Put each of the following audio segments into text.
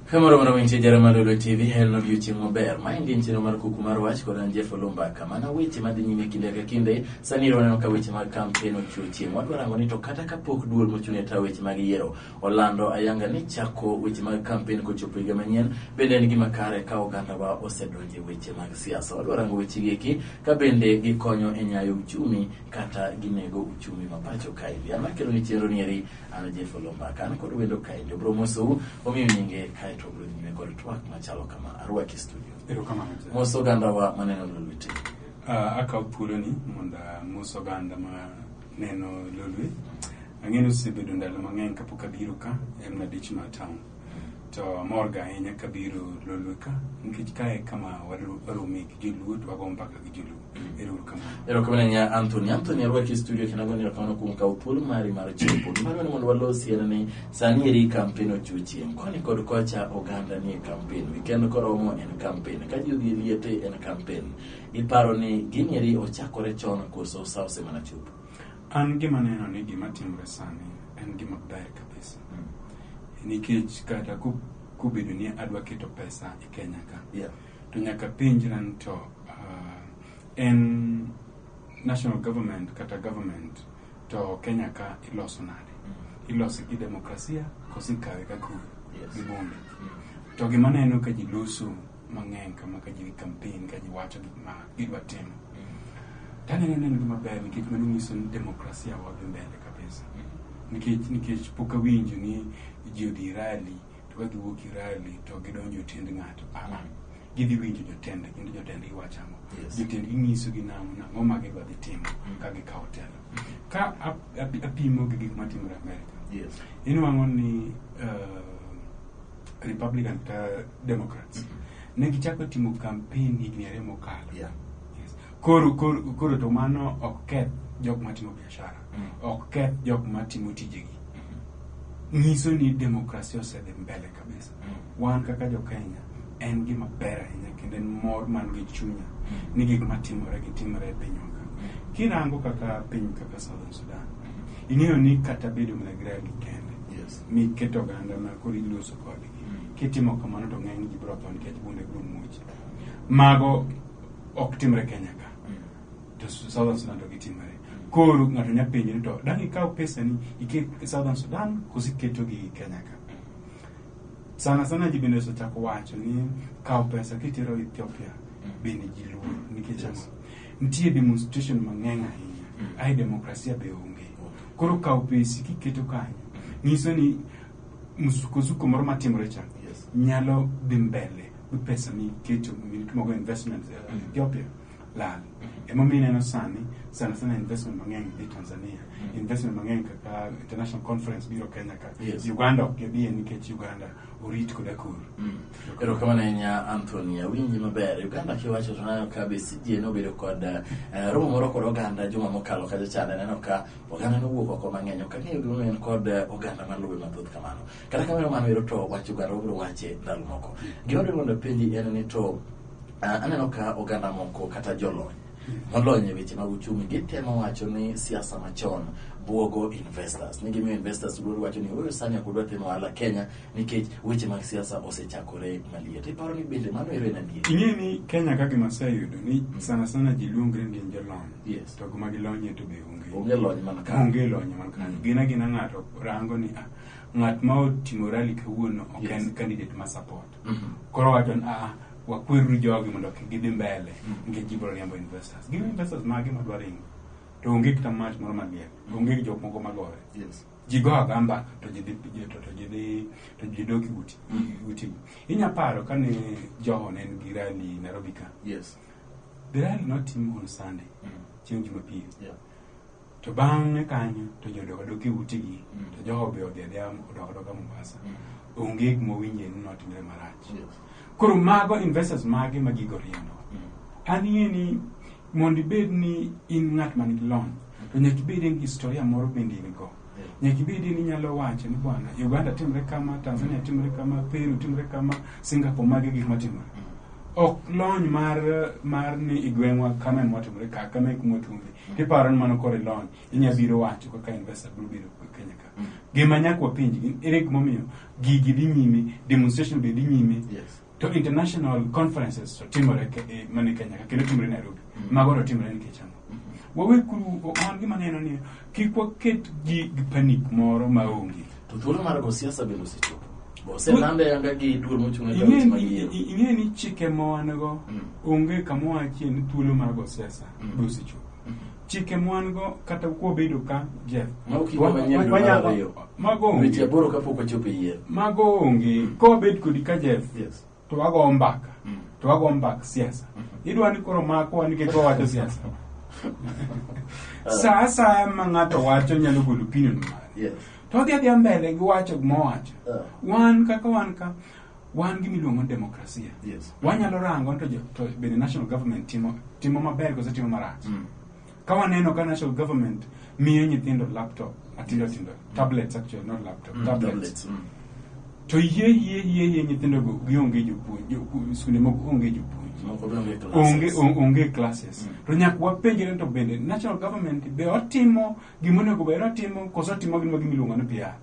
Kamoro moro winje jara mar Lolwe TV en odiochieng' maber. Maendi en chenro mar kuku mar wach kod an Jeff Olumbaka. Mana weche madhi nyime kinde ka kinde. Sani waneno ka weche mag kampen ochiwo chieng'. Wadwa rango ni to kata kapok duol mochung' e tayo weche mag yiero olando ayanga ni chako weche mag kampen kochopo higa manyien, bende en gima kare ka ogandawa osedonjo e weche mag siasa. Wadwa rango weche gi eki ka bende gikonyo e nyayo uchumi kata ginego uchumi ma pacho kaendi. An makelo ni chenro ni eri an Jeff Olumbaka. An kod wendo kaendi. Obiro mosou, omiyo nyinge kaeto obiro dhi nyime kod twak machalo kama. Arwaki e studio. Erokamano Jeff. Mos ogandawa maneno Lolwe TV. Akawo thuoloni mondo amos oganda ma neno Lolwe. Ang'e ni osebedo ndalo mang'eny kapok abiro ka, en mana dich mar town. To amor ga ahinya kabiro Lolwe ka, nikech kae e kama warome gi joluo to wago mbaka gi joluo. Ero uru kamano. Erokamano ahinya Anthony. Anthony arwaki e studio kendo agoni erokamano kuom kawo thuolo mari mar chopo. Gima adwaro ni mondo walosi en ni sani eri kampen ochiwo chieng'. Koni kod kocha oganda nie kampen. Weekend koromo en kampen. Ka ji odhi e liete en kampen. Iparo ni gini eri ochakore chon koso sa osemana chopo? An gima aneno ni gima timore sani en gima ber kabisa. Nikech kata kobedo ni adwa keto pesa e Kenya ka, to nyaka penjra ni to en national government kata government to Kenya ka iloso nade? Ilose gi demokrasia koso ikawe ka kur gi bunde? To gima aneno ka ji loso mang'eny kama ka ji dhi campaign ka ji wacho gik ma gidwa timo. To aneno ni en gima ber nikech mano nyiso ni demokrasia wa dhi mbele kabisa. Nikech pok awinjo ni ji odhi rally to ka giwuok e rally to gidonjo e tiend ng'ato. Ah, gidhi winjo jotendgi kendo jotendgi wacho ang'o. Jotendgi nyisogi nang'o ma gidwa dhi timo ka gikawo telo. Ka apimo gi gik matimore Amerika, inwang'o ni Republican kata Democrats ne gichako timo campaign higni 2 mokalo. Yes. Koro to mano ok keth jok matimo biashara, ok keth jok matimo tijegi. Nyiso ni demokrasia osedhi mbele kabisa. Wan kaka jo Kenya en gima ber ahinya kendo en mor man gi chunya ni gik matimore gitimore e pinywa ka. Kirango kaka piny kaka Southern Sudan, ing'eyo ni kata bedo mana gi rally kende miketo oganda ma koro iloso kodgi, kitimo kamano to ng'eny ji biro tho nikech bunde biro muoch. Mago ok timre Kenya ka, to Southern Sudan to gitimore. Koro ng'ato nya penjo ni to dang' ikaw pesa ni iket Southern Sudan koso iketo gi Kenya ka? Sana sana ji bende osechako wacho ni kawo pesa kitero Ethiopia bende ji luor nikech ang'o? Nitie demonstration mang'eny ahinya, ae demokrasia be onge. Koro kawo pesi kiketo kanyo nyiso ni msukosuko moro matimore cha nyalo dhi mbele gi pesa miketo mitimogo investment Ethiopia lal. Emomiyo ineno sani sana sana investment mang'eny dhi Tanzania, investment mang'eny kaka international conference biro Kenya ka. Uganda ok gidhiye nikech Uganda orit kod akor. Erokamano ahinya Anthony, awinji maber. Uganda kiwacho to naneno ka Besigye nobedo kod romo moro kod oganda juma mokalo kacha chande, aneno ka oganda nowuok oko mang'eny. Ok ang'eyo gimomiyo en kod oganda maluwe mathoth kamano. Kata kamano mano ero to wach Uganda wabiro wache ndalo moko. Gima adwaro mondo apenji en ni to aneno ka oganda moko kata jolony molony e weche mag uchumi gitemo wacho ni siasa machon buogo investors, ni gimiyo investors luor wacho ni oyo sani ok udwa timo ohala Kenya nikech weche mag siasa osechakore maliet. Iparo ni bende mano ero en adier? Ing'e ni Kenya ka gima aseyudo ni sana sana ji luongre ni gin jolony. To kuma gilonye to be onge. Onge lony man kanyo. Onge lony man kanyo. Gin agina ng'ato rango ni ng'at ma otimo rally kawuono ok en candidate ma support. Koro wacho ni wakweruru jogi mondo kik gidhi mbele nikech gibiro riembo investors. Gin investors mage madwa ringo? To onge kata mach moro maliel. Onge jok moko magore. Ji go agamba to ji dhi to ji dhi to ji dok e utigi. Inya paro kane Joho ne en gi rally Nairobi ka. The rally notim on Sunday, chieng' Jumapil. To bang'e kanyo to ji odok adoka e utegi, to Joho be odhi adhiya odok adoka Mombasa. Onge gima owinje ni notimre marach. Koro mago investors mage ma gigo riembo. An ing'e ni mondo ibed ni in ng'at man gi lony, to nyaka ibed gi historia moro bende in go. Nyaka ibed ni inyalo wacho ni bwana, Uganda timre kama, Tanzania timre kama, Peru timre kama, Singapore mage gik matimore. Ok lony mar ni e gweng'wa kama ema otimore ka, kama e kuma otume. Tiparo ni mano koro ilony. Inya biro wacho kaka investor biro biro Kenya ka. Gima nyaka wapenj gin ere gimomiyo gigi dhi nyime, demonstration be dhi nyime. Yes. To international conferences to timore mana e Kenya ka kendo timore Nairobi. Mago to timore nikech ang'o? Wawe kuru an gima neno ni kik waket gi panic moro maonge. To thuolo mar go siasa bende osechopo. Oselande yanga gi duol mochung' ne weche mag yiero. Ing'e ni chike ma wan go onge kama wachie ni thuolo mar go siasa be osechopo. Chike ma wan go kata kwabedo ka Jeff. Mago kinde manyien dwe mar ariyo. Mago onge. Dweche 8 kapok wachopo e yiero. Mago onge. Kwabet kodi ka Jeff. Yes. To wago mbaka. To wago mbak siasa. Idwa ni koro makwa nikech wawacho siasa. Sa asaya ma ng'ato wacho nyalo golo opinion mare. Yes. To odhi adhiya mbele gi wacho gima owacho. Wan kaka wan ka, wan gima iluongo ni demokrasia. Yes. Wanyalo rango to bende national government timo maber koso timo marach. Ka waneno ka national government miyo nyithindo laptop matindo tindo, tablets actually, not laptop, tablets. Tablets. To yie nyithindo go gionge jopuonj, skunde moko onge jopuonj. Moko be onge classes. Onge classes. To nyaka wapenjre to bende national government be otimo gima onego bed otimo koso otimo gima iluongo ni PR.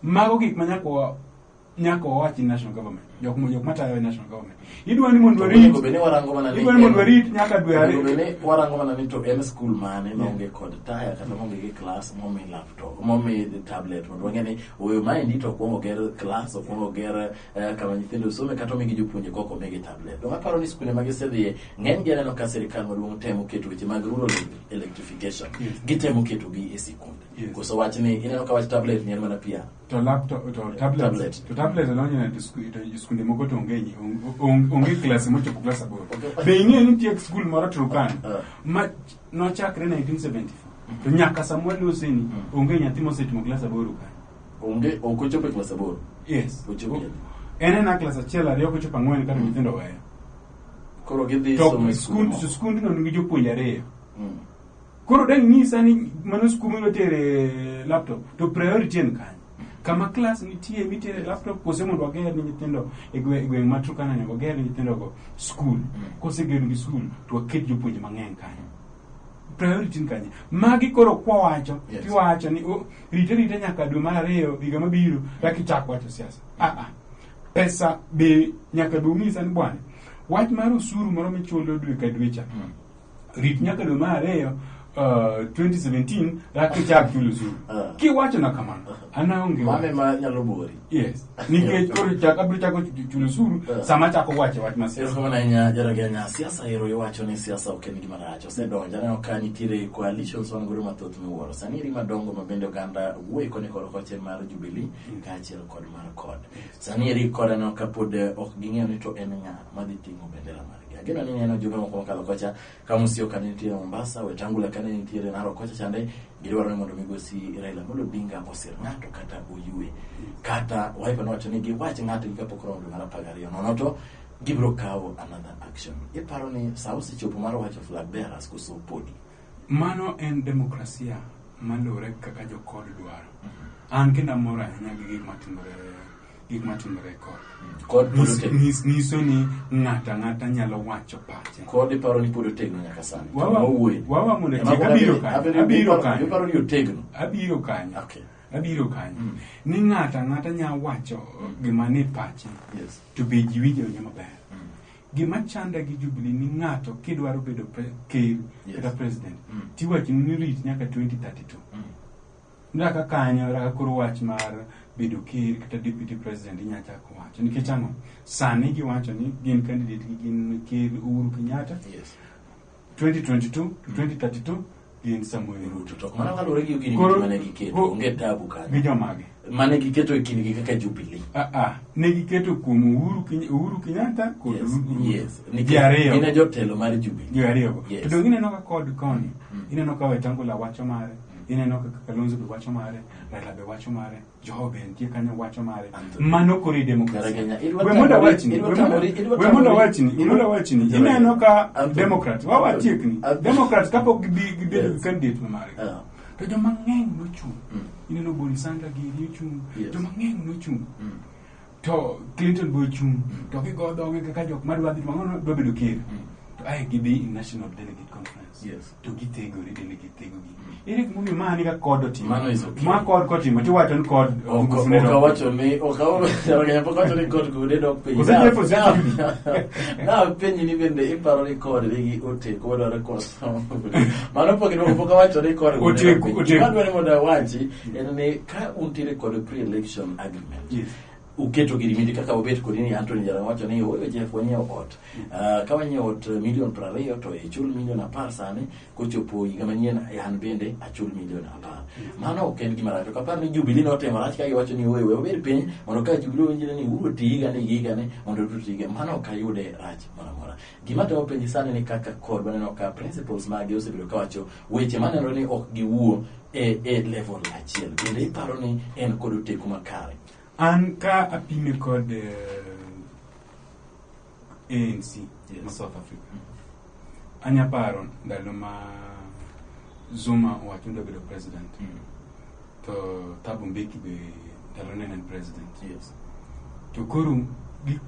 Mago gik ma nyaka wawach ni national government. Jok matayo e national government. Idwa ni mondo warit. Onego bed ni warango mana ni Idwa ni mondo warit nyaka dwe Onego ariyo. bed ni warango mana ni to en school mane maonge kod taya kata maonge gi class momi laptop, momi tablet mondo wang'e ni oyo maendi to okwongo ger class, okwongo ger kama nyithindo some kata omigi jopuonje kok omigi tablet. Donge aparo ni skunde ma gisedhiye ng'eny gi aneno ka sirikal maduong' temo keto weche mag rural electrification. Yes. Gitemo ketogi e sikunde. Yes. Koso wach ni ineno ka wach tablet ni en mana PR. To laptop, to tablet, Tablet. to tablet donjo ne to skunde moko to onge, onge klas mochopo klas 8. Be ing'eyo ni nitie skul moro Turkana ma nochakre 1974. To nyaka Samuel Oseni onge nyathi mosetimo klas 8 kanyo. Onge, ok ochopo e klas 8. Yes. Ochopo e En ena klas 1, 2 kochopo 4 kata nyithindo weyo. Koro gidhi To somo e skunde moko. skundno nigi jopuonj 2. Koro dang' nyisa ni mano skul midwa tere laptop to priority en kanyo. Kama class nitie mitere laptop kose mondo wager ni nyithindo e gweng' ma Turkana nyaka wager ni nyithindo go skul. Koseger gi skul to waket jopuonje mang'eny kanyo. Priority ni kanye. Magi koro kwawacho, Yes. tiwacho ni rite rite nyaka dwe mar 2 higa mabiro eka ichak wacho siasa. Pesa be nyaka be ung'isa ni bwana. Wach mar osuru moro michulo dwe ka dwe cha. Rit nyaka dwe mar 2 2017 eka ichak chulo osuru. Kiwacho na kamano, an aonge Mano wach. ema nyalo bori. Yes. Nikech koro abiro chako chulo osuru sama achako wacho wach mar siasa. Erokamano ahinya Jaraga siasa ero iwacho ni siasa ok en gima rach. Osedonjo aneno ka nitiere coalitions wan godo mathoth miwuoro. Sani eri madongo ma bende oganda wuoye koni kod koche mar Jubilee kaachiel kod mar CORD. Sani eri kod aneno ka pod ok ging'eyo ni to en ng'a madhi ting'o bendera margi. Ageno ni neno jumbe moko mokalo kocha ka Musyoka ne nitiere Mombasa, Wetangula kane nitiere Narok kocha chande gidwaro ni mondo migosi Raila Amolo Odinga osir ng'ato kata oyue. Kata Wiper nowacho ni giwach ng'ato gi kapok oromo dwe mar 12 nono to gibiro kawo another action. Iparo ni sa osechopo mar wacho flag bearers koso podi? Mano en demokrasia maluwore kaka jo CORD dwaro. An kendo amor ahinya gi gik matimore e CORD. CORD pod otegno. Nyiso ni ng'ato ang'ata nyalo wacho pache. CORD iparo ni pod otegno nyaka sani. Mowuoye. Wawa mondo Ema atiek, koro abiro kanyo, abiro kanyo. Iparo ni otegno. Abiro kanyo. Okay. Abiro kanyo. Ni ng'ato ang'ata nyalo wacho gima ni pache. Yes. To be ji winjo winjo maber. Gima chanda gi Jubilee ni ng'ato kidwaro bedo ker Yes. kata president, tiwacho ni rit nyaka 2032. Raka kanyo, raka koro wach mar bedo ker kata deputy president inya chako wacho. Nikech ang'o? Sani giwacho ni gin candidate gi gin ker Uhuru Kenyatta. Yes. 2022 to 2032 gin Samoei Ruto. To mana kaluwore gi gini mane giketo, onge tabu kanyo. Gi jomage? Mane giketo e kindgi kaka Jubilee. Ne giketo kuom Uhuru Kenyatta kod Yes, Ruto. yes. Ji ariyo. Gin e jotelo mar Jubilee. Ji ariyo go. Yes. To donge ineno ka kod koni, ineno ka Wetangula wacho mare, ineno ka Kalonzo be wacho mare, Raila be wacho mare, Joho be nitie kanyo wacho mare. Anthony. Mano koro e demokrasia. Jaragenya, idwa We mondo tamori- awachni, idwa we mondo- tamori- idwa we mondo tamori- awachni, we mondo awachni. Jaragenya. Ineno ka Anthony. Democrat, wawatiekni. Anthony. Democrat kapok gibedo Yes. gi candidate ma margi. To joma ng'eny nochung'. Ineno Bernie Sanders giri ochung'. Yes. Joma ng'eny nochung'. To Clinton bo chung' to gigo dhogi kaka jok madwa dhi mang'ono dwa bedo ker. To ae gidhi i National Delegate Conference. To githegore, delegate thegogi. Ere gimomiyo ma ni ka kod otimo? Mano is okay. Ma kod kotimo tiwacho ni kod Ok nguvu ne ok dok awacho ni ok awacho pok awacho ni kod gude dok piny. Koso Jeff osechuno? Na penji ni bende iparo ni kod nigi oteku madwaro koso. Mano pok idwoko pok awacho ni kod gude dok Oteku, piny. oteku. Gima adwaro ni mondo awachi en ni ka untiere kod pre-election agreement. Uketo girimiti kaka obet kodi ni Anthony Jalang'o wacho ni oyo Jeff wanyiewo ot. Ka wanyiewo ot milion 20 to ichul milion 10 sani kochopo higa manyien an bende achul milion 10. Mano ok en gima rach. Ok apar ni Jubilee notimo rach ka giwacho ni oyo we wabed piny mondo ka Jubilee owinjre ni uru ti higa ni higa ni mondo duto higa. Mano ok ayude rach moro amora. Gima temo penji sani ni kaka kod waneno ka principles mage osebedo kawacho weche manenore ni ok giwuo e level achiel. Bende iparo ni en kod oteku makare? An ka apime kod ANC ma South Africa. Anya paro ndalo ma Zuma owacho ni dwa bedo president. To Thabo Mbeki be ndalo ne en president. To koro gi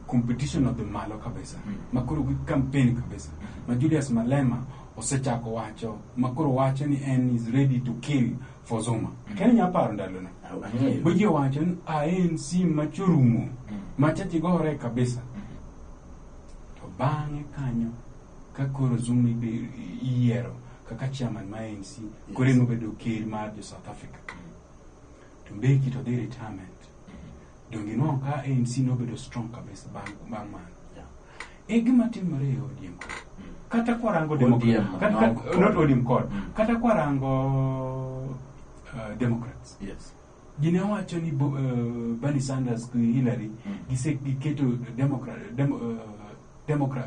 competition odhi malo kabisa. Ma koro gi campaign kabisa. Ma Julius Malema osechako wacho ma koro wacho ni en is ready to kill for Zuma. Kendo inya paro ndalono. Ang'eyo. Weche wacho ni ANC machorumo machachi gore kabisa. To bang'e kanyo ka koro Zuma iyiero kaka chairman mar ANC koro en obedo ker mar jo South Africa. To Mbeki to dhi retirement. Donge inwang'o ka ANC nobedo strong kabisa bang' mano. E gima timore e ODM ka. Kata kwarango ODM, Democrat, kata, no, kata, not ODM kod. Kata kwarango Democrats. Ji ne wacho ni Bernie Sanders gi Hillary gise giketo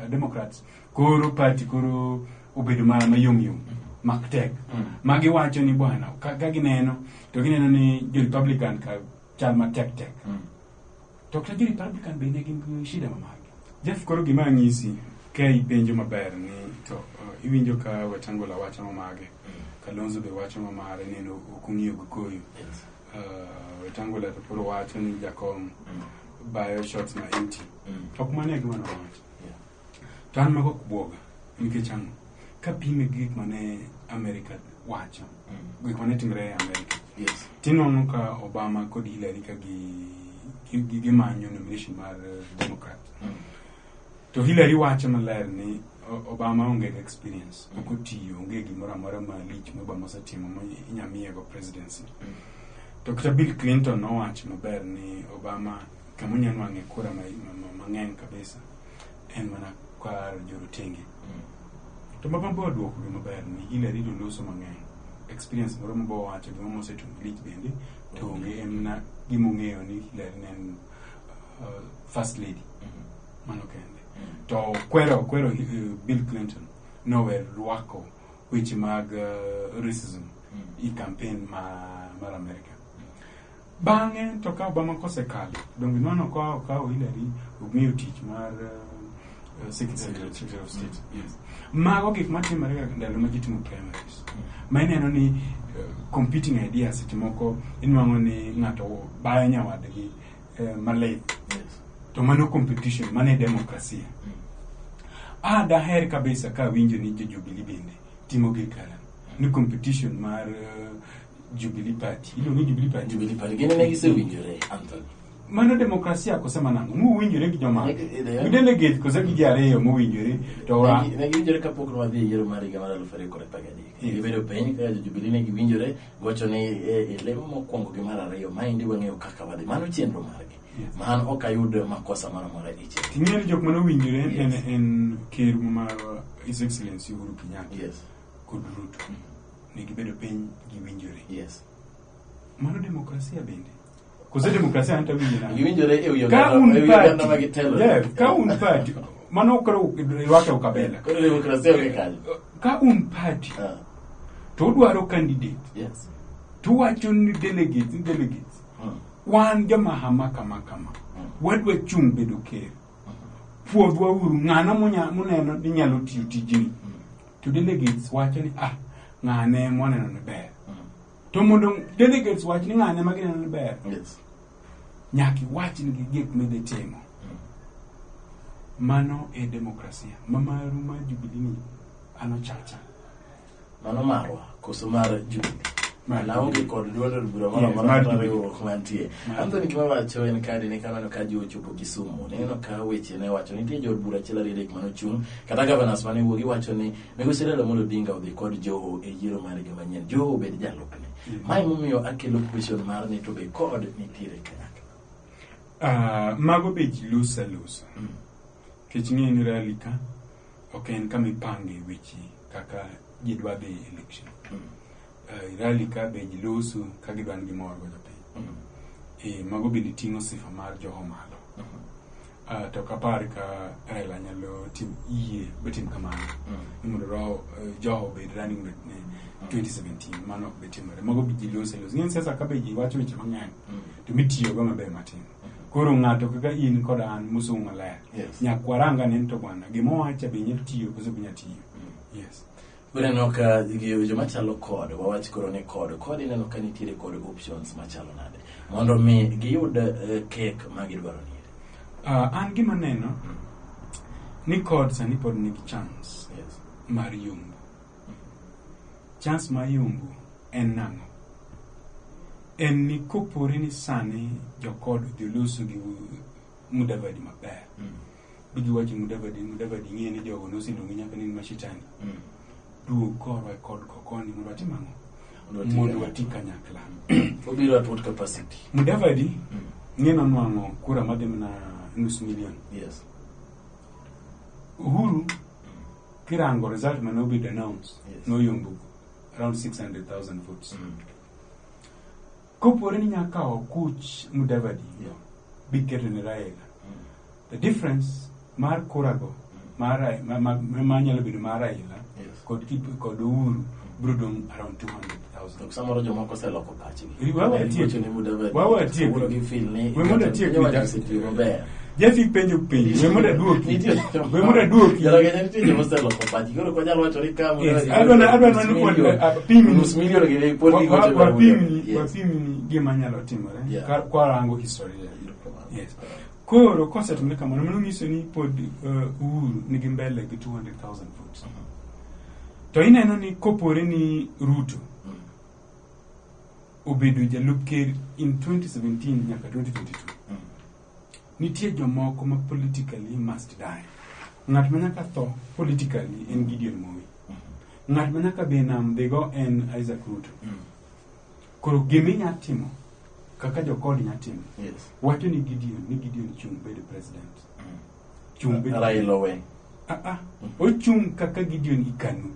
Democrats koro party koro obedo mayom yom mak tek. Ma giwacho ni bwana ka gineno to gineno ni jo Republican ka chal matek tek. To kata jo Republican be ne gin gi shida ma margi. Jeff, koro gima anyisi ka ipenjo maber ni to iwinjo ka Wetangula wacho mamage, Kalonzo be wacho mamare ni en ok ong'iyo gi koyo. Wetangula to koro wacho ni jakom bayo shots ma empty. Ok mano e gima nowacho. To an mago ok bwoga nikech ang'o? Kapime gi gik mane Amerika wacho, gik mane timre e Amerika. Tinwang'o ka Obama kod Hillary ka gimanyo nomination mar Democrat. To Hillary wacho maler ni Obama onge gi experience, ok otiyo, onge gimoro amora malich ma Obama osetimo ma inya miye go presidency. To kata Bill Clinton nowacho maber ni Obama kama onya nwang'e kura mang'eny kabisa en mana kar jorotenge. To Obama bo oduoko gi maber ni Hillary to loso mang'eny. Experience moro ma bo wacho gima mosetimo lich bende to onge en na gima ong'eyo ni Hillary ne en first lady. Mano kende. To kwero Bill Clinton nowe rwako weche mag racism i campaign mar America. Bang'e to ka Obama kosekalo, donge inwang'o ka okawo Hillary omiyo tich mar Secretary of State. Yes. Mago gik matimore ga ndalo ma ji timo primaries. Ma ineno ni competing ideas seche moko inwang'o ni ng'ato bayo nyawadgi malit. To mano competition, mano e demokrasia. Daher kabisa ka awinjo ni jo Jubilee bende timo gir kala. Ni competition mar Jubilee Party. Iluongo ni Jubilee Party. Jubilee Party. Gin ne gisewinjore, Anthony. Mano demokrasia kose manang'o? Mowinjore gi joma? Ne Gi delegate kose gi ji ariyo mowinjore to wa Ne giwinjore kapok nwadhi e yiero mar higa mar 2013. Gibedo piny kaka jo Jubilee ne giwinjore gocho ni e lemo mokwongo gi mar ariyo maendi wang'eyo kaka wadhi. Mano chenro margi. Mano ok ayud makosa moro amora e chenro. Ting'eyo ni jok mane owinjore en ker mar His Excellency Uhuru Kenyatta kod Ruto. Ne gibedo piny giwinjore. Mano demokrasia bende. Kose demokrasia an to awinjo nade? Giwinjore e wi Ka oganda, un e wi oganda party, ma gitelo. yeah, ka un party, mano koro irwake ukabila. Koro demokrasia onge kanyo. Ka un party, to udwaro candidate. To uwacho ni delegates, ni delegates. Wan joma hama kama kama. Wadwa chung' bedo ker. Puodhwa uru ng'ano muneno ni nyalo tiyo tijni. To delegates wacho ni ng'ane mwaneno ni ber. To mondo delegates wach ni ng'ane ma gineno ni ber. Nyaka iwach nigi gik midhi timo. Mano e demokrasia. Ma maru ma Jubilee ni an ochacha. Mano marwa koso mar Jubilee. Mar Naonge Jubilee. kod duond od bura moro Yes, amora mar kata Jubilee. riwruok mantie. Mar Anthony gima wacho en kadi ni kaneno ka ji ochopo Kisumu. Nineno ka weche ne wacho nitie jood bura achiel ariyo adek manochung' kata governors mane wuogi wacho ni migosi Raila Amolo Odinga odhi kod Joho e yiero mar higa manyien. Joho obed jalupne. Mae momiyo akelo question mar ni to be kod nitiere kanyakla. Mago be ji loso alosa. Nikech ing'eyo ni rally ka ok en kama ipange weche kaka ji dwa dhi e election. Rally ka be ji loso ka gidwa ni gimor go jopiny. Mago bende ting'o sifa mar Joho malo. To ok apar ka Raila nyalo tim yie betim kamano. Ni mondo Joho obed running mate ne 2017 mano ok be timore. Mago be ji loso alosa. Ing'e ni siasa ka be ji wacho weche mang'eny to mitiyogo maber matin. Koro ng'ato kaka in kod an mosomo maler. Yes. Nyaka warang ane ni to bwana gima owacho be nyalo tiyo koso ok nyal tiyo. Yes. Koro ineno ka joma chalo kod wawach koro ni kod ineno ka nitiere kod options machalo nade mondo mi giyud kek ma gidwaro ni. An gima neno ni kod sani pod nigi chance Yes. mar yombo. Chance mar yombo en nang'o? En ni kopore ni sani jokod odhi oloso gi Mudavadi maber. Giwacho Mudavadi, Mudavadi ng'e ni jogo noseluongi nyaka ni mashetani. Duog korwa e kod koni mondo watim ang'o? Mondo wati Mondo wati kanyakla. Obiro at what capacity? Mudavadi ng'e nonwang'o kura madhi mana nus million. Yes. Uhuru kirango result mane obedo announced Yes. noyombo around 600,000 votes. Kopore ni nyaka kawo kuch Mudavadi Yeah. biketo ne Raila. The difference mar kurago mar ma nyalo bedo mar Raila Yes. kod kod Uhuru biro dong' around 200,000. To samoro jomoko oseloko pachgi. Wawa Ne atiek. giwacho ni Mudavadi. Wawa atiek. Kawuono gifeel ni We mondo atiek piny owacho ni osetiyo maber. Jeffy penjo penjo, we mondo aduoki. We mondo aduoki. Jarageja nitie joma oseloko pachgi. Koro ok wanyal wacho ni ka Yes, Mudavadi adwa nus ni million. apimni. Nus million gi pod gigocho mar Wapimni, Mudavadi. Yes. wapimni gima nyalo timore Yeah. kwarango historia. Yes. Koro kosetimore kamano, mano nyiso ni pod Uhuru nigi mbele gi 200,000 votes. To ineno ni kopore ni Ruto obedo jalup ker in 2017 nyaka 2022. Nitie jomoko ma politically must die. Ng'at ma nyaka tho politically en Gideon Moi. Ng'at ma nyaka be nam dhigo en Isaac Ruto. Koro gima inya timo kaka jokod nya timo Yes. wacho ni Gideon chung bed president. Chung bed Raila owe. Ochung kaka Gideon ikanu.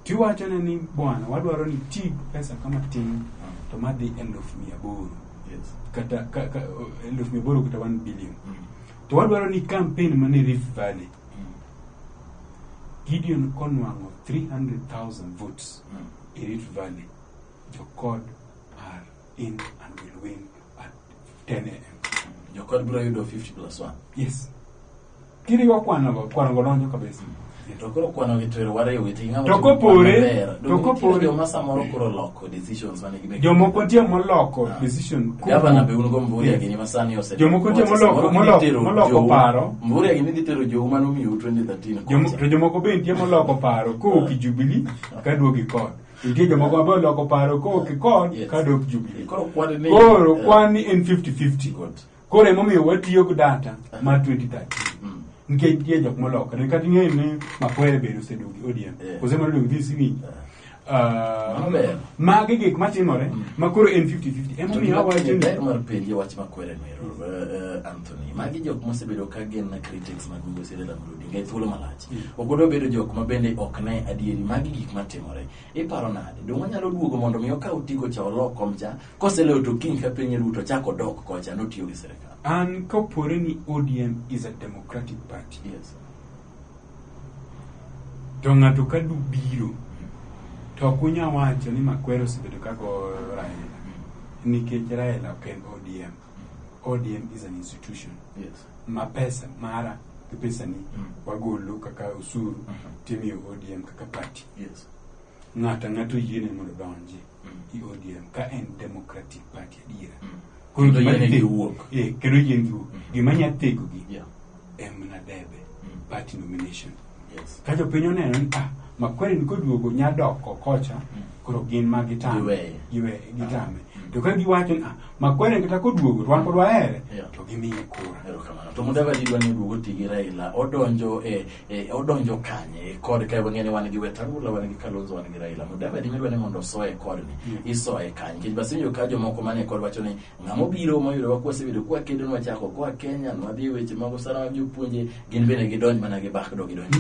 Tiwachone ni bwana wadwaro ni ti pesa kama tin to madhi 800,000. Yes. Kata 800,000 kata 1 billion. To wadwaro ni campaign mane Rift Valley. Gideon konwang'o 300,000 votes e Rift Valley. Jokod are in and will win at 10 a.m. Jokod biro yudo 50 plus 1. Yes. Kiriwo kwanogo donjo kabisa. Yes. To koro kwano gi to wariwo to ing'ama To timo kwan maber. to Donge nitiere kopore joma samoro koro loko decisions mane gimake. Jomoko nitie moloko decision. Gavana be un go Mvurya Yes. gini ma sani ose. Jomoko nitie kocha. Samoro gidhi tero moloko jou- paro. Mvurya gini dhi tero jou mane omiyou 2013 kocha. To jomoko be nitie moloko paro kowuok e Jubilee kaduogo e kod. Nitie jomoko be oloko paro kowuok e kod Yes. kadok Jubilee. Koro kwan ni Koro kwan ni en 50-50. Good. Koro emomiyo watiyo gi data mar 2013. Nikech nitie jok molokore. Kata ing'eyo ni Makwere bende oseduogo e ODM. Yeah. Kose mano duogo dhi Siwinjo. Mano ber. Magi gik matimore ma koro en 50-50. To Emomiyo gima awacho ni ber mar penje wach Makwere no ero, Anthony. Magi jok mosebedo ka gin critics mag Migosi Raila Amolo Odinga e thuolo malach. Ok odwa bedo jok ma bende ok ne adieri magi gik matimore. Iparo nade? Dong' onyalo duogo mondo mi okaw tigo cha olok kom cha, koseloyo to kiny ka piny Ruto chak odok kocha notiyo gi sirikal. An kopore ni ODM is a democratic party. Yes. To ng'ato ka du biro to ok unyal wacho ni Makwere osebedo ka go Raila. Nikech Raila ok en ODM. ODM is an institution. Yes. Ma pesa mara gi pesani wagolo kaka osuru timiyo ODM kaka party. Yes. Ng'ato ang'ato oyiene mondo odonji i ODM ka en democratic party adiera. Koro Kendo gima yienegi dhi- wuok. Eh, kendo yienegi wuok. Gima nya thegogi Yeah. en mana debe, party nomination. Yes. Ka jopiny oneno ni ah, Makwere ni koduogo nya dok kocha, koro gin ma gitame. Giweye. Giweye, gitame. To ka giwacho ni ah, Makwere kata koduogo to wan pod wahere, Yeah. to gimiye kura. Erokamano. To Mudavadi dwa ni oduog oti gi Raila. Odonjo e, e odonjo kanye kod kae wang'e ni wan gi Wetangula, wan gi Kalonzo, wan gi Raila. Mudavadi midwa ni mondo osoe kodni. Isoe kanye? Nikech basinjo ka jomoko manie kod wacho ni ng'ama obiro moyudo wa kwasebedo kwa kedo nwachako koa Kenya nwadhi e weche mag osara mag jopuonje gin bende gidonj mana gi bakdo gidonj.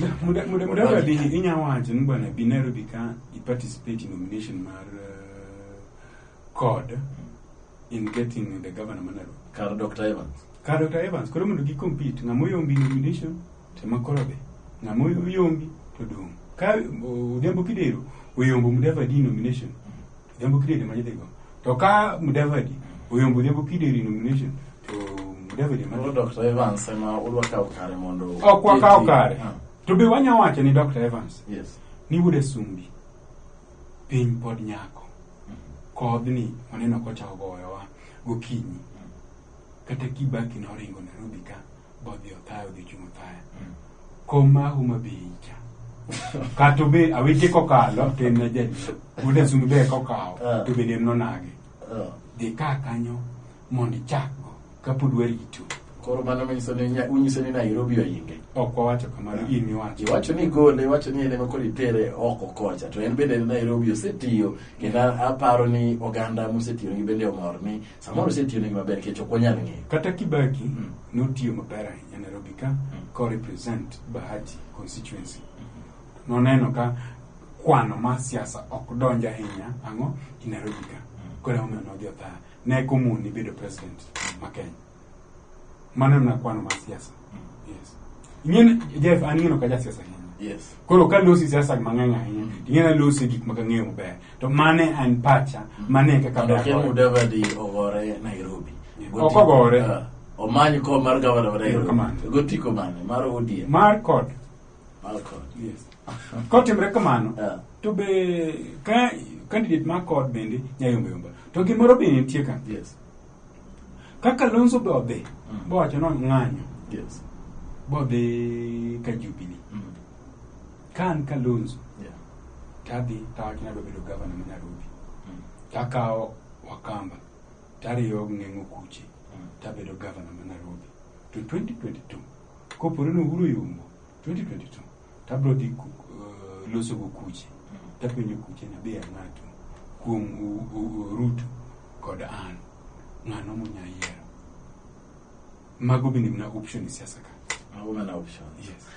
Mudavadi inya wacho ni bwana bi Nairobi ka i participate in nomination mar CORD in getting the governor ma Nairobi. Kar Dr. Evans. Kar Dr. Evans, koro mondo gi compete, ng'ama oyombi nomination to ema koro dhi. Ng'ama oyombi to dong'. Ka Odhiambo Kidero oyombo Mudavadi nomination, Odhiambo Kidero ema idhi go. To ka Mudavadi oyombo Odhiambo Kidero e nomination, to Mudavadi ema Koro dhi. Dr. Evans ema udwa kawo kare mondo Ok wakawo kare. Ah, To be wanya wacho ni Dr. Evans Yes. ni wuod Asumbi piny pod nyako. Kodhni waneno kochako goyowa gokinyi. Kata Kibaki noringo Nairobi ka bodhi Othaya odhi chung' Othaya. Kom ma Homa Bay cha. Kata obe awete kokalo to en na jaluo. Wuod Asumbi be kokawo to bende en nonage. Dhi ka kanyo mondo ichakgo kapod warito. Koro mano manyiso ni unyiso ni Nairobi oinge. Ok wawacho kamano, in iwacho. Iwacho ni gole, iwacho ni en ema koro itere oko kocha, to en bende en Nairobi osetiyo, kendo aparo ni oganda mosetiyo nigi bende omor ni samoro osetiyo nigi maber nikech ok wanyal ng'eyo. Kata Kibaki notiyo maber ahinya Nairobi ka ko represent Bahati constituency. Noneno ka kwano mar siasa ok donj ahinya ang'o i Nairobi ka. Koro emomiyo nodhi Othaya. Ne komoni bedo president ma Kenya. Mano en kwano mar siasa. Yes. Ing'eni Jeff, an ing'eno ka jasiasa ahinya. Yes. Koro ka losi siasa mang'eny ahinya, ing'eni alosi gik ma kang'eyo maber. To mane en pacha, mane e kaka Mondo ber kel kode. Mudavadi ogore Nairobi. Yeah. Gotiko- Ok ogore. Omany kom mar gavana ma Nairobi. Erokamano. Gotiko mane? Mar ODM. Mar kod. Mar kod. Yes. Kotimre kamano, Yeah. to be ka candidate mar kod bende nyayomba yomba. To gimoro be nitie ka. Yes. Ka Kalonzo be odhi, bowacho ni ong'anyo, Yes. bodhi ka Jubilee. Ka an Kalonzo, Yeah. tadhi tawacho ni adwa bedo gavana ma Nairobi. Takawo Wakamba, tariyo ng'eng'o kuche, tabedo gavana ma Nairobi. To 2022, kopore ni Uhuru oyombo, 2022, tabro dhi loso go kuche. Tapenjo kuche ni abe ang'ato kuom Ruto kod an, ng'ano monya yiero. Mago bende mana option e siasa ka. Mago mana option. Yes.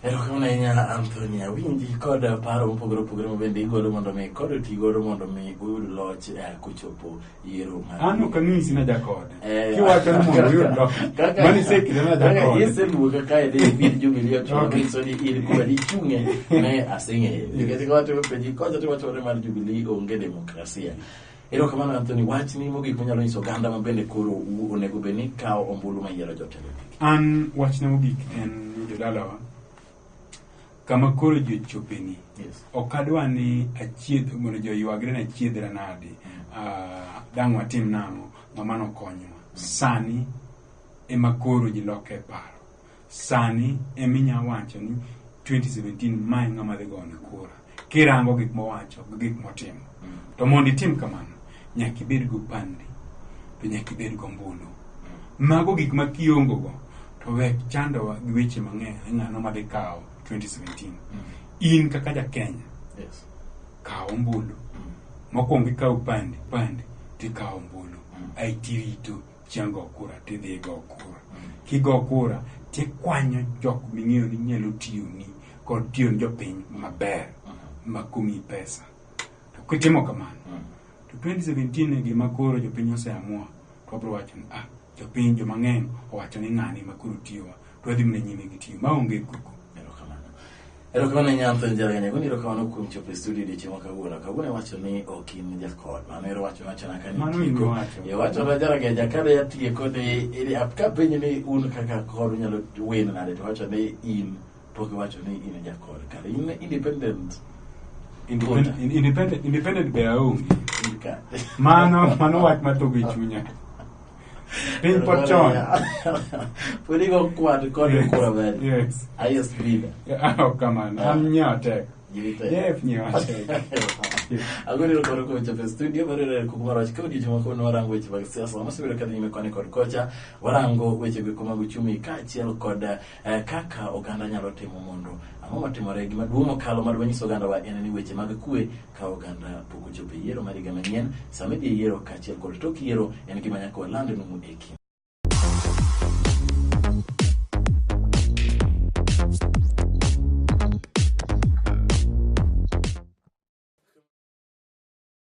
Erokamano ahinya Anthony, awinji kod paro mopogore opogore ma bende igolo mondo mi kod oti godo mondo mi uyud loch kochopo yiero mar An ok ang'isi na jakode. Eh, Kiwacho ni mondo uyud loch. Kaka- Mano isekele na kaka jakode. iseluonga kae ni ibir Jubilee ochuno Okay. nyiso ni in kuma dichung'e ne asing'eyo. Nikech ka watimo penji kocha to iwacho ni mar Jubilee onge demokrasia. Erokamano Anthony, wachni mogik manyalo nyiso oganda ma bende koro onego bed ni kawo ombulu mayiero jotelo. An wachna mogik en ni jodalawa kama koro ji ochopeni Yes. ok adwa ni achiedh mondo ji oywagre ni achiedhra nade dang' watim nang'o ng'ama nokonywa sani ema koro ji loke paro sani ema inya wacho ni 2017 mae ng'ama dhi gone kura kirango gik mowacho gi gik motimo to mondo itim kamano nyaka ibed gopande to nyaka ibed gombulu mago gik ma kiongo go to wek chandowa gi weche mang'eny ni ng'ano madhi kawo 2017 in kaka ja Kenya Yes. kaw ombulu mokwongo ikaw pande pande tikawo ombulu ai tirito chieng' go kura tidhi go kura kigo kura tikwanyo jok ming'eyo ni nyalo tiyoni kod tiyo ni jopiny maber ma komiyi pesa to kitimo kamano to 2017 gima koro jopiny oseamua to wabiro wacho ni ah jopiny jomang'eny owacho ni ng'ani ma koro tiyowa to wadhi mana nyime gi tiyo maonge koko Erokamano. Erokamano ahinya Anthony Jaraganya. Goni erokamano kuom chopo e studio odiochieng' ma kawuono. Kawuono iwacho ni ok in jakod. Mano ero wacho wachona ka Mano in nitieko. iwacho. Iwacho na Jaraganya kane atieko ni kapenji ni un kaka kod unyalo win nade to iwacho ni in pok iwacho ni in jakod. Kare in independent. Independent be aonge In ka. mano wach mathogo e chunya. Piny pod chon. Pod igo kwan kod kura bende. Yes. Ayo speed. Ok kamano. An nyiewa tek. Jivite. Jeff nyiewa tek. Agoni ero kuom chopo e studio mar riwruok kuku mar wach ka odiochieng' ma kawuono warango weche mag siasa mosebedo kadhi nyime koni kod kocha warango weche goeko mag uchumi kaachiel kod kaka oganda nyalo timo mondo ang'o matimore gima duong' mokalo madwa nyiso oganda wa en ni weche mag kwe ka oganda pok ochopo e yiero mar higa manyien sama idhi e yiero kaachiel kod tok yiero en gima nyaka waland nu eki.